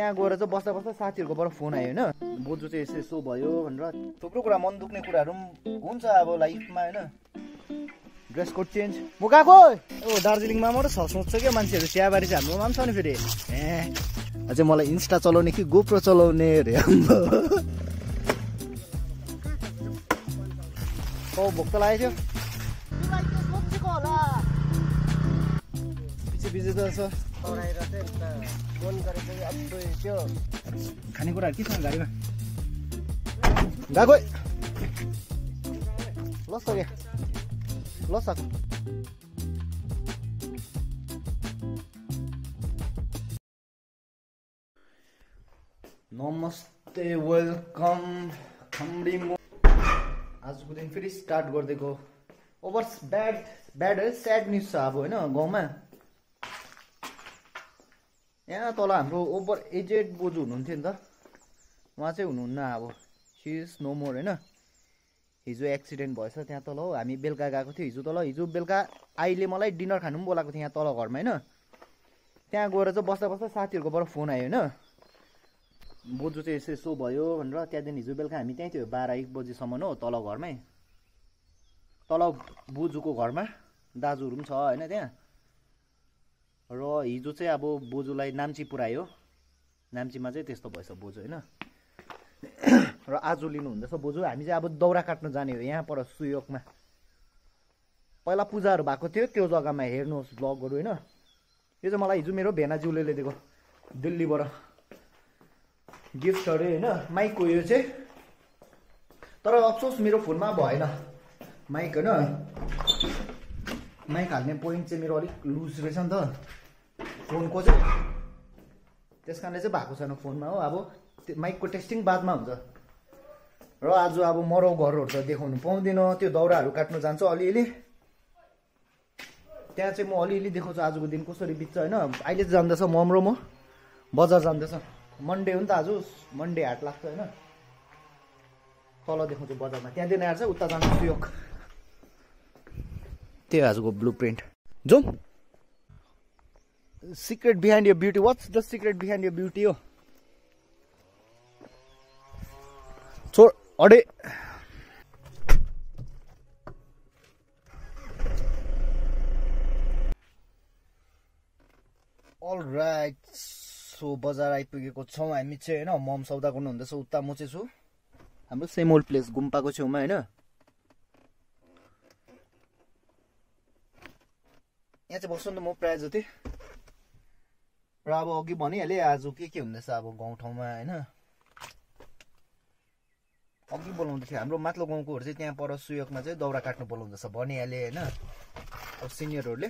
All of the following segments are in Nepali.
त्यहाँ गएर चाहिँ बस्दा बस्दा साथीहरुकोबाट फोन आयो हैन बोजू चाहिँ यसो भयो भनेर थुप्रो कुरा मन दुख्ने कुराहरु हुन्छ अब लाइफमा हैन ड्रेस कोड चेन्ज म गएको ओ दार्जिलिङमा मात्र सोच्छ के मान्छेहरु चियाबारी चाहिँ हाम्रोमा पनि छ नि फेरि अझै मलाई इन्स्टा चलाउने कि गोप्रो चलाउने रे ओ भोक त लागेको थियो पछि बिजे त छ फोन गरेको अब त्यो खानेकुराहरु के छ गाडीमा गएको ल सके ल सक नमस्ते वेलकम खम्डी आजको दिन फेरि स्टार्ट गर्दैको ओभर ब्याड स्याड न्युज छ अब हैन गाउँमा यहाँ तल हाम्रो ओभर एजेड बोजू हुनुहुन्थ्यो नि त उहाँ चाहिँ हुनुहुन्न अब शी इज नो मोर हैन हिजो एक्सिडेन्ट भएछ त्यहाँ तल हो हामी बेलुका गएको थियो हिजो तल हिजो बेलुका आइले मलाई डिनर खानु पनि बोलाएको थियो यहाँ तल घरमा हैन त्यहाँ गएर चाहिँ बस्दा बस्दा साथीहरुकोबाट फोन आयो हैन बोजू चाहिँ यसो भयो भनेर त्यहाँदेखि हिजो बेलुका हामी त्यहीँ थियो 12-1 बजीसम्म हो तल घरमै तल बोजूको घरमा दाजुहरु पनि छ हैन त्यहाँ र हिजो चाहिँ अब बोजूलाई नाम्ची पुर्यायो नाम्चीमा चाहिँ त्यस्तो भएछ बोजू हैन र आज लिनु हुँदैछ बोजू हामी चाहिँ अब दौरा काट्न जाने हो यहाँ पर सुयोगमा पहिला पूजाहरु भएको थियो त्यो जग्गामा हेर्नुहोस् ब्लगहरु हैन यो चाहिँ मलाई हिजो मेरो भेनाज्यूले ल्याइदिएको दिल्लीबाट गिफ्टहरु हैन माइकको यो चाहिँ तर अफसोस मेरो फोनमा भएन माइक हैन माइक हाल्ने पोइन्ट चाहिँ मेरो अलिक लुज रहेछ नि त फोनको चाहिँ त्यसकारणले चाहिँ भएको छैन फोनमा हो अब माइकको टेस्टिङ बादमा हुन्छ र आज अब मरौ घरहरु त देखाउनु पाउँदिन त्यो दौराहरु काट्नु जान्छ अलिअलि त्यहाँ चाहिँ म अलिअलि देखाउँछु आजको दिन कसरी बित्छ हैन अहिले चाहिँ जाँदैछ मम र म बजार जाँदैछ मन्डे हो नि त आज मन्डे हाट लाग्छ हैन तल देखाउँछु बजारमा त्यहाँदेखि आएर चाहिँ उता जान्छ सुयोग त्यही आजको ब्लुप्रिन्ट जाउँ secret behind your beauty what's the secret behind your beauty हो छोड अडे अलराइट सो बजार आइपुगेको छौँ हामी चाहिँ हैन मम सौदा गर्नु हुँदैछ उता म चाहिँ छु हाम्रो सेम ओल्ड प्लेस गुम्पाको छेउमा हैन यहाँ चाहिँ बस्छु नि त म प्राय जति र अब अघि भनिहालेँ आज के हुँदैछ अब गाउँठाउँमा हैन अघि बोलाउँदै थियो हाम्रो माथिल्लो गाउँकोहरू चाहिँ त्यहाँ पर सुयोगमा चाहिँ दौरा काट्नु बोलाउँदैछ भनिहालेँ हैन अब सिनियरहरूले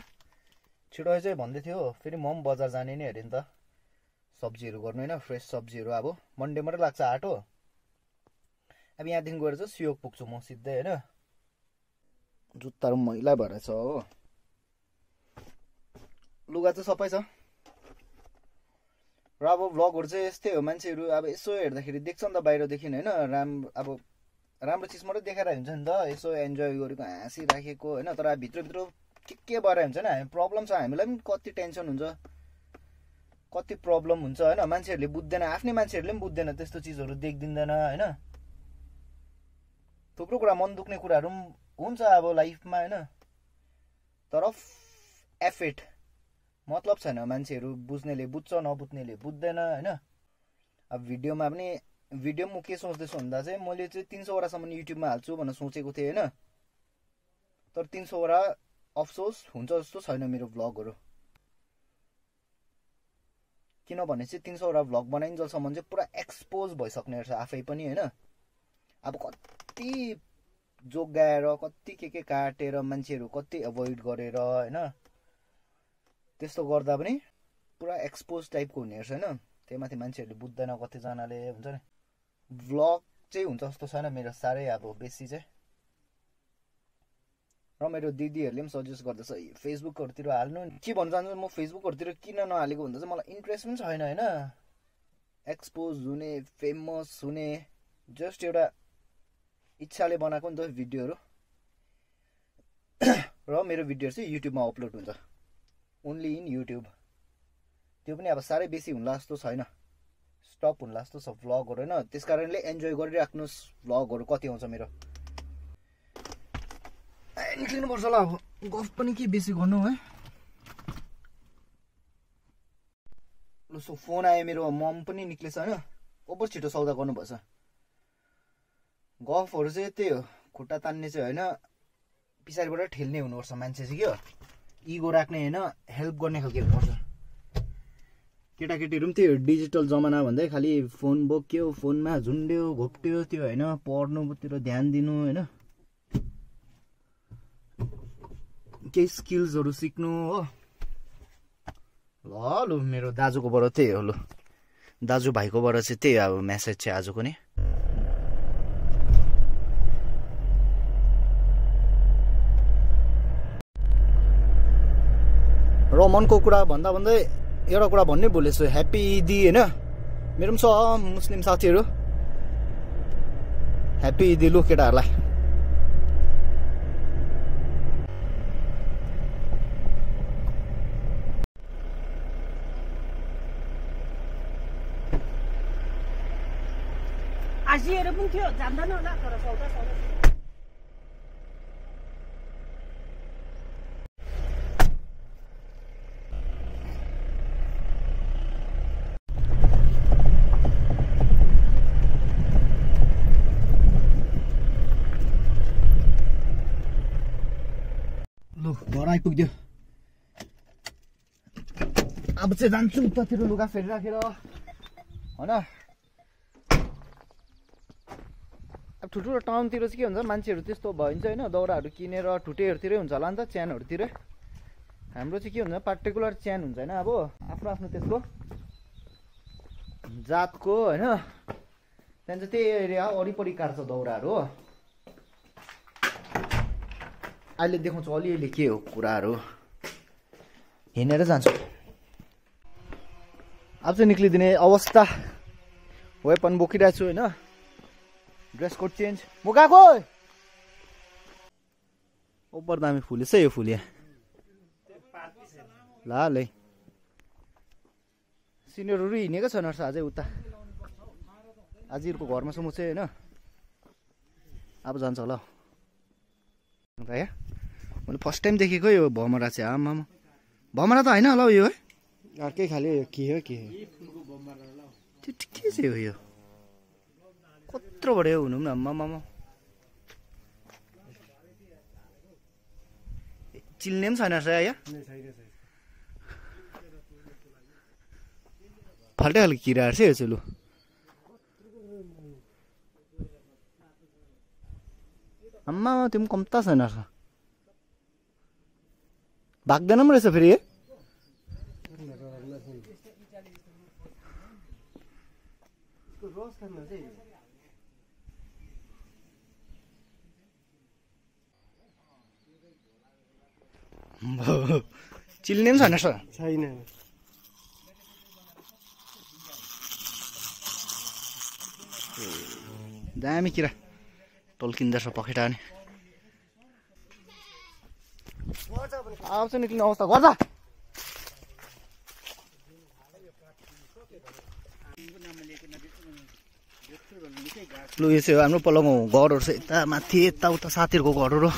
छिटो चाहिँ भन्दै थियो फेरि म पनि बजार जाने नै अरे नि त सब्जीहरू गर्नु हैन फ्रेस सब्जीहरू अब मन्डे मात्रै लाग्छ हाट हो अब यहाँदेखि गएर चाहिँ सुयोग पुग्छु म सिधै हैन जुत्ताहरू मैला भएर छ हो लुगा चाहिँ सबै छ र अब भ्लगहरु चाहिँ यस्तै हो मान्छेहरु अब यसो हेर्दाखेरि देख्छ नि त बाहिरदेखि हैन राम्रो चिज मात्रै देखाइरहेको हुन्छ नि त यसो एन्जोय गरेको हाँसिराखेको हैन तर भित्रभित्र के भएर हुन्छ नि हामी प्रब्लम छ हामीलाई पनि कति टेन्सन हुन्छ कति प्रब्लम हुन्छ हैन मान्छेहरुले बुझ्दैन आफ्नै मान्छेहरुले पनि बुझ्दैन त्यस्तो चिजहरु देखदिदैन हैन थुप्रो कुरा मन दुख्ने कुराहरु हुन्छ अब लाइफमा हैन तर एफर्ट मतलब छैन मान्छेहरु बुझ्नेले बुझ्छ नबुझ्नेले बुझ्दैन हैन अब भिडियोमा पनि भिडियो म के सोच्दैछु भन्दा चाहिँ मैले चाहिँ 300 वटासम्म युट्युबमा हाल्छु भनेर सोचेको थिएँ हैन तर 300 वटा अफसोस हुन्छ जस्तो छैन मेरो भ्लगहरु किनभने चाहिँ 300 वटा भ्लग बनाइन्जेलसम्म चाहिँ पुरा एक्सपोज भइसक्ने रहेछ आफै पनि हैन अब कति जोगाएर कति के काटेर मान्छेहरु कति अभोइड गरेर हैन त्यस्तो गर्दा पनि पुरा एक्सपोज टाइपको हुने रहेछ हैन त्यहीमाथि मान्छेहरुले बुझ्दैन कति जनाले हुन्छ नि भ्लग चाहिँ हुन्छ जस्तो छैन मेरो सारै अब बेसी चाहिँ र मेरो दिदीहरुले पनि सजेस्ट गर्दैछ फेसबुकहरुतिर हाल्नु के भन्न चाहन्छु म फेसबुकहरुतिर किन नहालेको भन्दा चाहिँ मलाई इन्ट्रेस्ट पनि छैन हैन एक्सपोज हुने फेमस हुने जस्ट एउटा इच्छाले बनाएको नि त भिडियोहरु र मेरो भिडियोहरु चाहिँ युट्युबमा अपलोड हुन्छ ओन्ली इन युट्युब त्यो पनि अब सारै बेसी हुँला जस्तो छैन स्टप हुन्ला जस्तो छ भ्लगहरु हैन त्यसकारणले एन्जॉय गरिराख्नुस् भ्लगहरु कति आउँछ मेरो निक्लिनु पर्छ ल अब गफ पनि के बेसी गर्नु है ल सो फोन आयो मेरो मम पनि निक्लेछ हैन ओभर छिटो सौदा गर्नुपर्छ गफहरु चाहिँ त्यही हो खुट्टा तान्ने चाहिँ हैन पिछाडीबाट ठेल्ने हुनुपर्छ मान्छे चाहिँ के हो इगो राख्ने हैन हेल्प गर्ने खालके हुनुपर्छ केटाकेटीहरु पनि त्यही डिजिटल जमाना भन्दै खाली फोन बोक्यो फोनमा झुन्ड्यो घोप्ट्यो त्यो हैन पढ्नुतिर ध्यान दिनु हैन केही स्किल्सहरु सिक्नु हो ल मेरो दाजुकोबाट त्यही हो ल दाजु भाइकोबाट चाहिँ त्यही अब मेसेज चाहिँ आजको नि र मनको कुरा भन्दा भन्दै एउटा कुरा भन्नै भुलेछु ह्यापी ईदी हैन मेरो पनि छ मुस्लिम साथीहरु ह्यापी ईदी लु केटाहरुलाई आजिएर पनि थियो जान्दैन होला तर सौदा सौदा लु घर आइपुग्यो अब चाहिँ जान्छु उतातिर लुगा फेरिराखेर हैन अब ठुल्ठुलो टाउनतिर चाहिँ के हुन्छ मान्छेहरू त्यस्तो भइन्छ हैन दौराहरू किनेर ठुटेहरूतिरै हुन्छ होला नि त च्यानहरूतिर हाम्रो चाहिँ के हुन्छ पार्टिकुलर च्यान हुन्छ हैन अब आफ्नो आफ्नो त्यसको जातको हैन त्यहाँ चाहिँ त्यही एरिया वरिपरि काट्छ दौराहरू हो अहिले देखाउँछु अलिअलि के हो कुराहरू हिँडेर जान्छु अब चाहिँ निक्लिदिने अवस्था वेपन बोकिरहेको छु हैन ड्रेस कोड चेन्ज म गएको ओपर दामी फुलेछ यो फुल यहाँ ल सिनियरहरू हिँडेको छ नर्स अझै उता आजिरको घरमा छु म चाहिँ हैन अब जान्छ होला है मैले फर्स्ट टाइम देखेको यो भमरा चाहिँ आमामा भमरा त हैन होला यो है अर्कै खाले के हो त्यो के चाहिँ हो यो कत्रो बढ्यो हुनु पनि आमामा चिल्ने पनि छैन यहाँ फाल्टै खालको किराहरू चाहिँ यो चाहिँ लु आम्मा त्यो पनि कम्ता छैन भाग्दैन पनि रहेछ फेरि चिल्ने पनि छैन छैन दामी किरा टल्किँदो रहेछ पखेटा नि आउँछ निक्लिने अवस्था गर्छ लु यो चाहिँ हाम्रो पल्लोको घरहरू चाहिँ यता माथि यताउता साथीहरूको घरहरू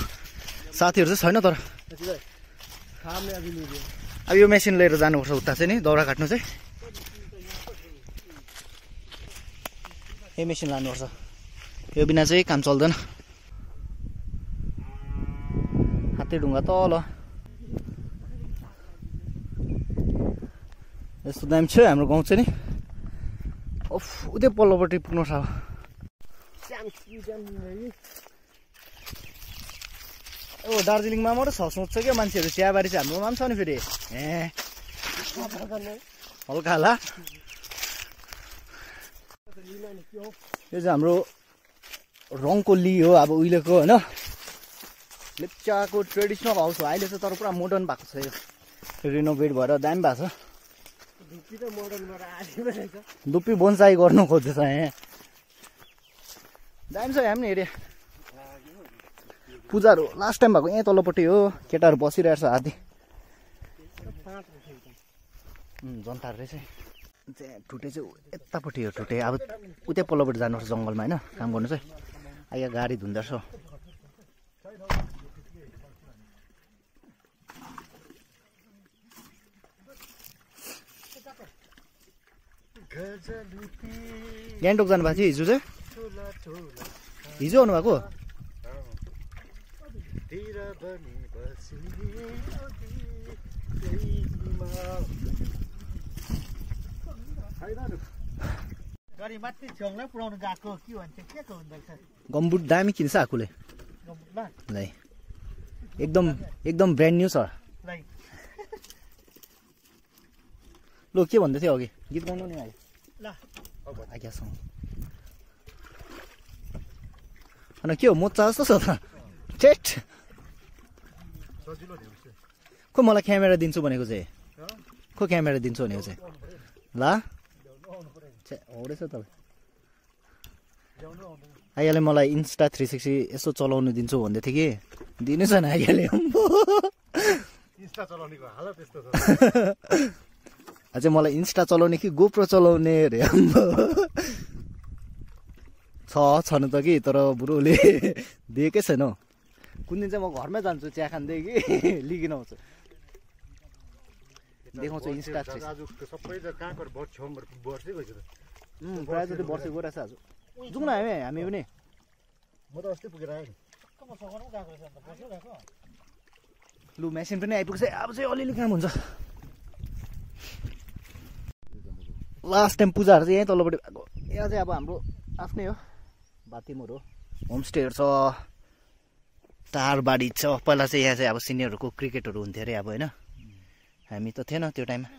साथीहरू चाहिँ छैन तर अब यो मेसिन लिएर जानुपर्छ उता चाहिँ नि दाउरा काट्नु चाहिँ यो मेसिन लानुपर्छ यो बिना चाहिँ काम चल्दैन हाते ढुङ्गा तल यस्तो दामी छ हाम्रो गाउँ चाहिँ नि ओफ उतै पल्लोपट्टि पुग्नु छ ओ दार्जिलिङमा मात्रै छ सोच्छ क्या मान्छेहरू चियाबारी चाहिँ हाम्रोमा पनि छ नि फेरि हल्का होला यो चाहिँ हाम्रो रङकोली हो अब उहिलेको होइन लेप्चाको ट्रेडिसनल हाउस हो अहिले चाहिँ तर पुरा मोडर्न भएको छ यो रिनोभेट भएर दामी भएको छ धुप्पी बोन्साई गर्नु खोज्दैछ यहाँ दामी छ यहाँ पनि हेरे पूजाहरू लास्ट टाइम भएको यहीँ तल्लोपट्टि हो केटाहरू बसिरहेको छ हाती जनताहरू रहेछ ठुटे चाहिँ यतापट्टि हो ठुटे अब उतै पल्लोपट्टि जानुपर्छ जङ्गलमा होइन काम गर्नु चाहिँ यहाँ गाडी धुँदो रहेछ गान्तोक जानुभएको थियो हिजो चाहिँ हिजो आउनुभएको गम्बुट दामी किन्छ आफूले एकदम ब्रान्ड न्यू छ ल के भन्दै थियो अघि गीत गाउनु नि आज्ञासँग अनि के हो मोचा जस्तो छ त ठेट खो मलाई क्यामेरा दिन्छु भनेको चाहिँ खो क्यामेरा दिन्छु भनेको चाहिँ ल हौडेछ त आइहाले मलाई इन्स्टा 360 यसो चलाउनु दिन्छु भन्दै थियो कि दिनु छैन आइहाले अझै मलाई इन्स्टा चलाउने कि गोप्रो चलाउने अरे छनु त कि तर बुढोले दिएकै छैन हौ कुन दिन चाहिँ म घरमै जान्छु चिया खाँदै कि लिकिन आउँछु देखाउँछु इन्स्टा प्रायः जति वर्ष गइरहेछ आज जाउँ न हामी पनि म त अस्ति पुगेर आएँ लु मेसिन पनि आइपुग्छ अब चाहिँ अलिअलि काम हुन्छ लास्ट टाइम पूजाहरू चाहिँ यहीँ तल्लोपट्टि भएको यहाँ चाहिँ अब हाम्रो आफ्नै हो बातीमोर हो होमस्टेहरू छ टारबाडी छ पहिला चाहिँ यहाँ चाहिँ अब सिनियरहरूको क्रिकेटहरू हुन्थ्यो अरे अब होइन हामी त थिएन त्यो टाइममा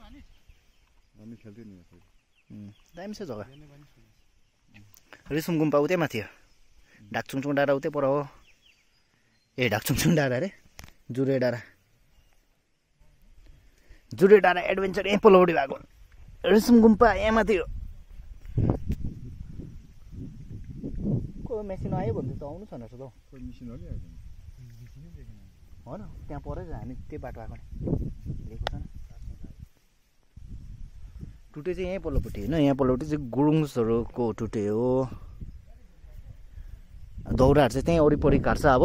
दामी छ जग्गा रेसुम गुम्पा उतैमा थियो ढाकचुङचुङ डाँडा उतै पर हो ए ढाकचुङचुङ डाँडा अरे जुरे डाँडा एडभेन्चर यहीँ पल्लोपट्टि भएको रेसुम गुम्पा यहाँ माथि हो को मेसिन आयो भन्दै त आउनु छैन रहेछ त होइन त्यहाँ परेछ हामी त्यही बाटो आएको नि लिएको छैन टुटे चाहिँ यहीँ पल्लोपट्टि होइन यहाँ पल्लोपट्टि चाहिँ गुरुङहरूको टुटे हो दौराहरू चाहिँ त्यहीँ वरिपरि काट्छ अब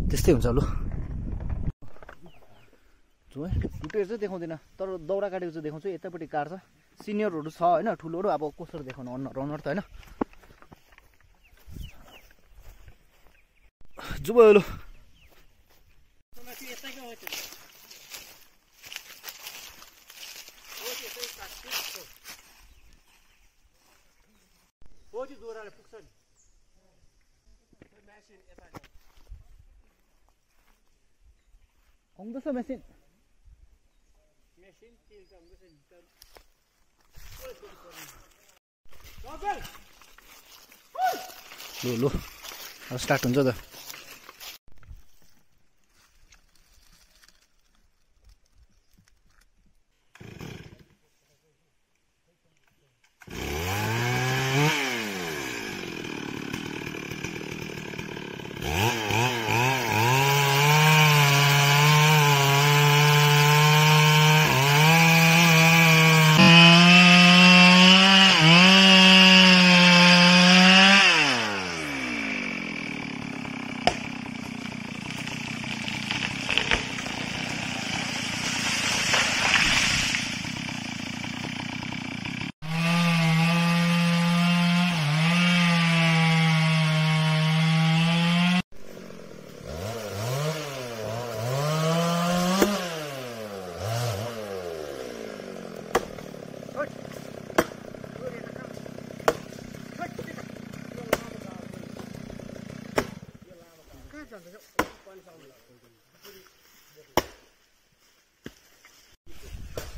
त्यस्तै हुन्छ लु टुटेर चाहिँ देखाउँदिनँ तर दौरा काटेको चाहिँ देखाउँछु यतापट्टि काट्छ सिनियरहरू छ होइन ठुलोहरू अब कसरी देखाउनु रनर त होइन जुबो लु आउँदैछ मेसिन लु अब स्टार्ट हुन्छ त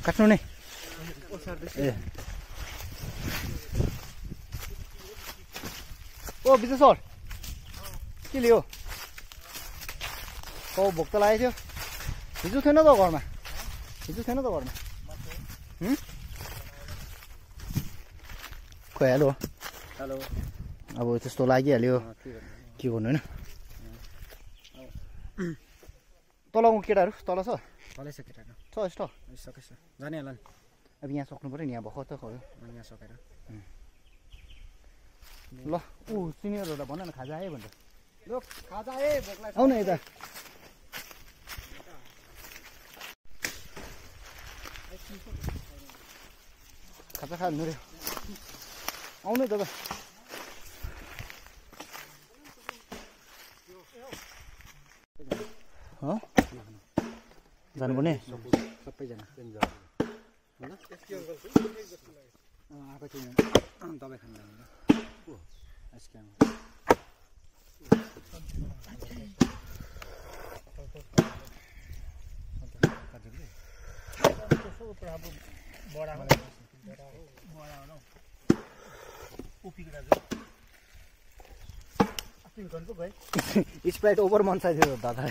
काट्नु नै ए ओ विजय सर के लियो ओ भोक त लागेको थियो हिजो थिएन त घरमा खोइ हेलो अब त्यस्तो लागिहाल्यो के गर्नु होइन तलको केटाहरू तल छ चलाइसकेर छ स्टक सकेछ जाने होला नि अब यहाँ सक्नु पऱ्यो नि यहाँ भर्खर त खऱ्यो यहाँ सकेर ल ऊ सिनियरहरूलाई भन न खाजा आयो भन्छ ल खाजा ए भोक लाग्छ आउ न यता खाजा खानु रे आउनु है तपाईँ जानुपर्ने सबैजना आएको थियो दबाई खानु स्प्राइट ओभर मन चाहियो दादा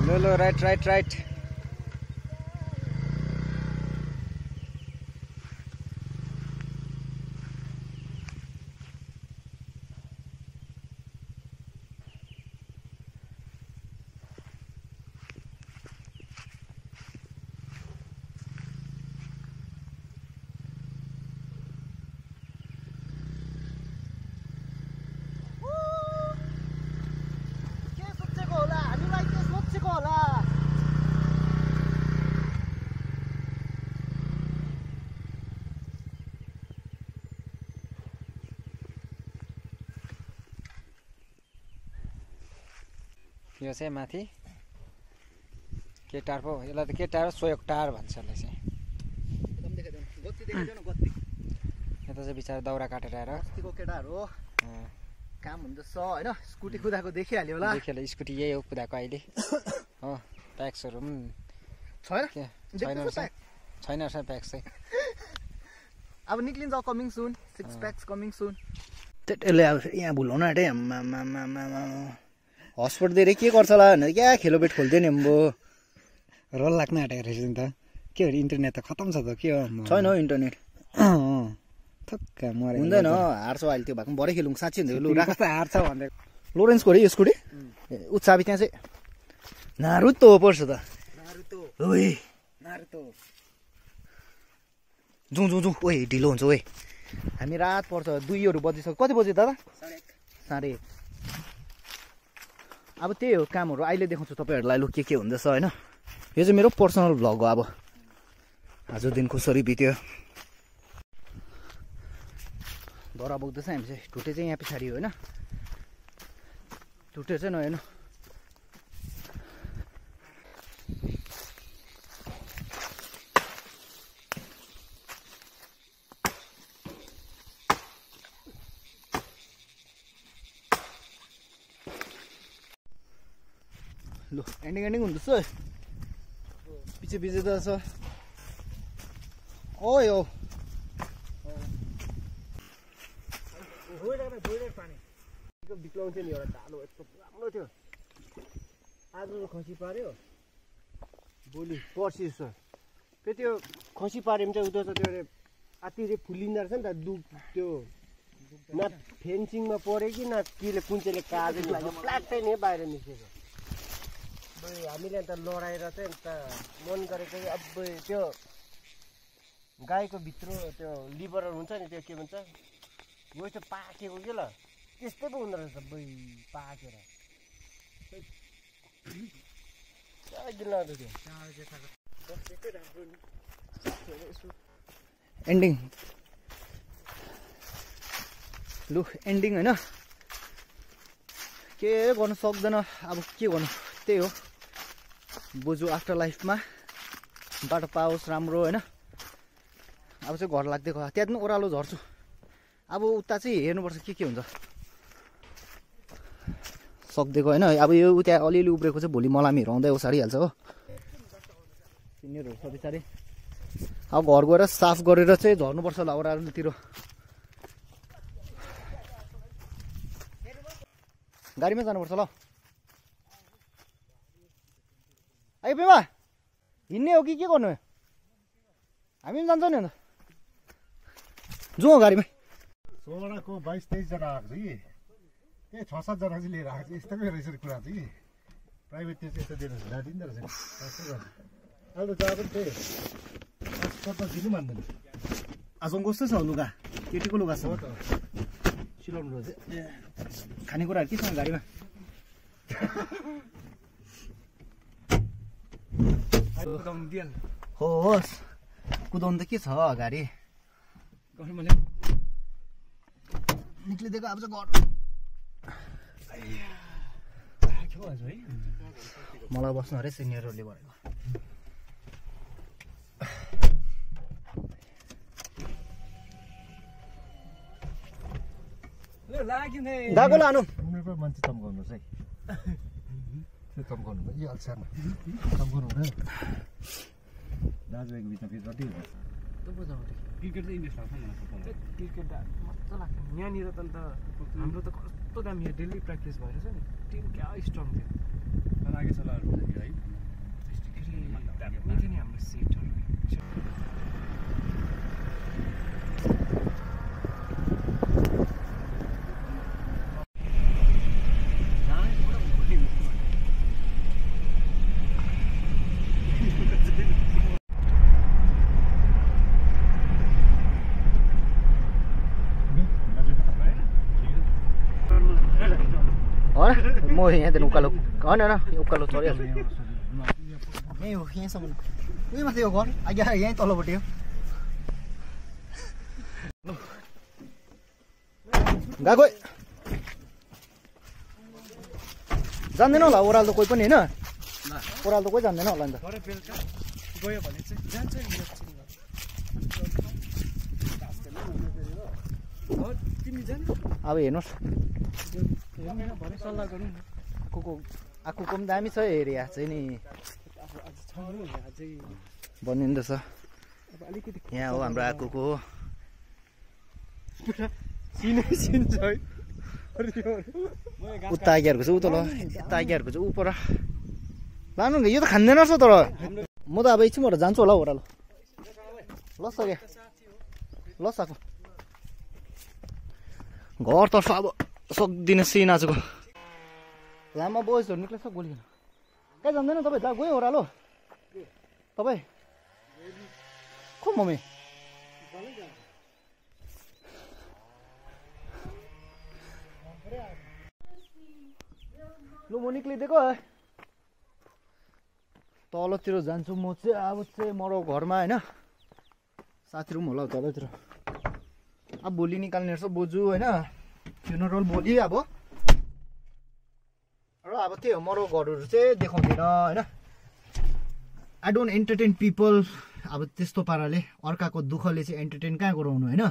ल राइट यो चाहिँ माथि के टार पो यसलाई त के टार सोयोग टार भन्छ यसलाई चाहिँ यता चाहिँ बिचरा दाउरा काटेर आएर अस्तिको केटाहरू हो काम हुँदैछ होइन स्कुटी कुदाएको देखिहाल्यो होला देखिहाल्यो स्कुटी यही हो कुदाएको अहिले हो प्याक्सहरू पनि छैन के छैन रहेछ प्याक्स चाहिँ अब निक्लिन्छ कमिङ सुन 6 प्याक्स कमिङ सुन त्यसले अब यहाँ भुलाउन आँटे हस्पट दिएर के गर्छ होला भनेर क्या खेलोपेट खोल्थ्यो नि अम्बो रोल लाग्न आँटेको रहेछ नि त के हो इन्टरनेट त खतम छ त के हो छैन हौ इन्टरनेट थक्का मरे हुँदैन हार्छ अहिले त्यो भएको भरे खेलौँ साँच्ची हुँदै लु राख कस्तो हार्छ भन्दै लोरेन्सको रे स्कुटी ऊ चाबी त्यहाँ चाहिँ नारुतो पर्छ त नारुतो जाउँ ओए ढिलो हुन्छ ओए हामी रात पर्छ 2 बजिसक्यो कति बज्यो दादा 1:30 अब त्यही हो कामहरू अहिले देखाउँछु तपाईँहरूलाई लु के हुँदैछ होइन यो चाहिँ मेरो पर्सनल भ्लग हो अब आज दिन कसरी बित्यो डरा बोक्दैछ हामी चाहिँ टुटे चाहिँ यहाँ पछाडि होइन टुटे चाहिँ नहेर्नु लु एन्डिङ हुँदैछ पछि त छ ओ यो बिक्लाउँथ्यो नि एउटा डालो यस्तो राम्रो थियो आज खसी पार्यो भोलि पर्सि जस्तो फेरि त्यो खसी पाऱ्यो भने चाहिँ उता त्यो अरे अति फुलिँदो रहेछ नि त दुध त्यो न फेन्सिङमा पऱ्यो कि न केले कुन चाहिँले काटेर लाग्यो प्लाट्टै नै बाहिर निस्केको हामीले अन्त लडाएर चाहिँ अन्त मन गरेको अब त्यो गाईको भित्र त्यो लिभरहरू हुन्छ नि त्यो के भन्छ हो त्यो पाकेको के ल त्यस्तै पो हुँदो रहेछ पाकेर एन्डिङ लु एन्डिङ होइन के गर्नु सक्दैन अब के गर्नु त्यही हो बोजू आफ्टर लाइफमा बाटो पाओस् राम्रो होइन अब चाहिँ घर लाग्दै गयो त्यहाँ पनि ओह्रालो झर्छु अब उता चाहिँ हेर्नुपर्छ के हुन्छ सक्दिएको होइन अब यो त्यहाँ अलिअलि उब्रेको चाहिँ भोलि मलामीहरू आउँदै ओसारिहाल्छ हो सिनियरहरू छ पछाडि अब घर गएर साफ गरेर चाहिँ झर्नुपर्छ होला ओह्रालोतिर गाडीमै जानुपर्छ ल आइ पेमा हिँड्ने हो कि के गर्नु हामी पनि जान्छौँ नि अन्त जाउँ गाडीमै सोह्रको 22-23 जना आएको छ कि त्यही 6-7 जना चाहिँ लिएर आएको छ यस्तोमै रहेछ कुरा चाहिँ कि प्राइभेट त्यो चाहिँ यस्तो दिएर ढाडिँदो रहेछ अहिले त जाको त्यही सत्ता दिनु मान्दैन आजङ कस्तो छ लुगा केटीको लुगा छ सिलाउनु रहेछ खानेकुराहरू के छ गाडीमा होस् कुदाउनु त के छ गाडी निक्लिदिएको अब चाहिँ घर मलाई बस्नु अरे सिनियरहरूले भनेको गएको लानु उनीहरू मान्छे चम्काउनुहोस् है त्यो चम्काउनु यो अल्छामा चम्काउनु हुँदैन दाजुभाइको बिचमा फेरि कति हुन्छ क्रिकेट चाहिँ इन्ट्रेस्ट लाग्छ मलाई क्रिकेट मजा लाग्छ यहाँनिर त अन्त हाम्रो त कस्तो दामी यहाँ डेली प्र्याक्टिस भएर छ नि टिम क्या स्ट्रङ थियो रागे सल्लाहहरू हुन्छ है दामी थियो नि हाम्रो सेटहरू म यहाँदेखि उकालो होइन उकालो चढिहाल्छु यहीँ हो यहीँसम्म उयो माथि यो घर आगे यहीँ तल्लोपट्टि हो गएको जान्दैन होला ओह्रालो त कोही पनि होइन ओह्रालो त कोही जान्दैन होला नि त भरे बेलुका गयो भने चाहिँ जान्छ नि तिमी जान अब हेर्नुहोस् भरे सल्लाह गरौँ न आकुको पनि दामी छ एरिया चाहिँ नि आज छ अझै बनिँदैछ अब अलिकति यहाँ हो हाम्रो आकुको हो सिन छ है उता आइगेहरूको चाहिँ उता ल यता आइगेहरूको चाहिँ ऊ पर लानु यो त खाँदैन रहेछ तर म त अब एकछिनबाट जान्छु होला ओह्रालो ल सक्यो ल सक घरतर्फ अब सक्दिनँ सिन आजको लामा बोइजहरू निक्लेछ गोली कहीँ जान्दैन तपाईँ दा गयो ओह्रालो तपाईँ को मम्मी लु म निक्लिदिएको तलतिर जान्छु म चाहिँ अब चाहिँ मरो घरमा होइन साथीहरू पनि होला तलतिर अब भोलि निकाल्ने रहेछ बोजू होइन फ्युनरल भोलि अब र अब त्यही हो मरो घरहरू चाहिँ देखाउँदैन होइन आई डोन्ट एन्टरटेन पिपल अब त्यस्तो पाराले अर्काको दुःखले चाहिँ एन्टरटेन कहाँ गराउनु होइन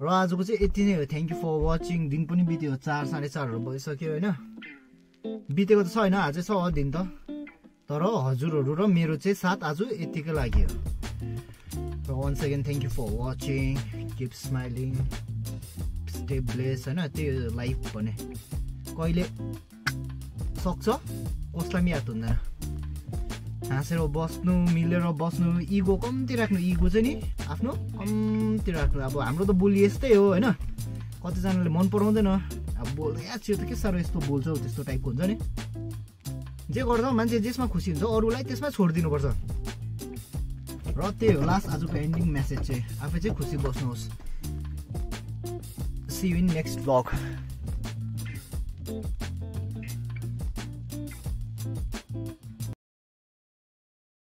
र आजको चाहिँ यति नै हो थ्याङ्क यू फर वाचिङ दिन पनि बित्यो 4 साढे 4 भइसक्यो होइन बितेको त छैन अझै छ दिन त तर हजुरहरू र मेरो चाहिँ साथ आज यतिकै लाग्यो र once again thank you for watching keep smiling stay bless होइन त्यो लाइफ भने कहिले सक्छ कसलाई पनि याद हुँदैन हाँसेर बस्नु मिलेर बस्नु इगो कम्ती राख्नु इगो चाहिँ नि आफ्नो कम्ती राख्नु अब हाम्रो त बोली यस्तै हो होइन कतिजनाले मन पराउँदैन अब बोल्दै यो त के साह्रो यस्तो बोल्छ त्यस्तो टाइपको हुन्छ नि जे गर्दा मान्छे जेसमा खुसी हुन्छ अरूलाई त्यसमा छोडिदिनुपर्छ र त्यही हो लास्ट आजको एन्डिङ मेसेज चाहिँ आफै चाहिँ खुसी बस्नुहोस् see you in next blog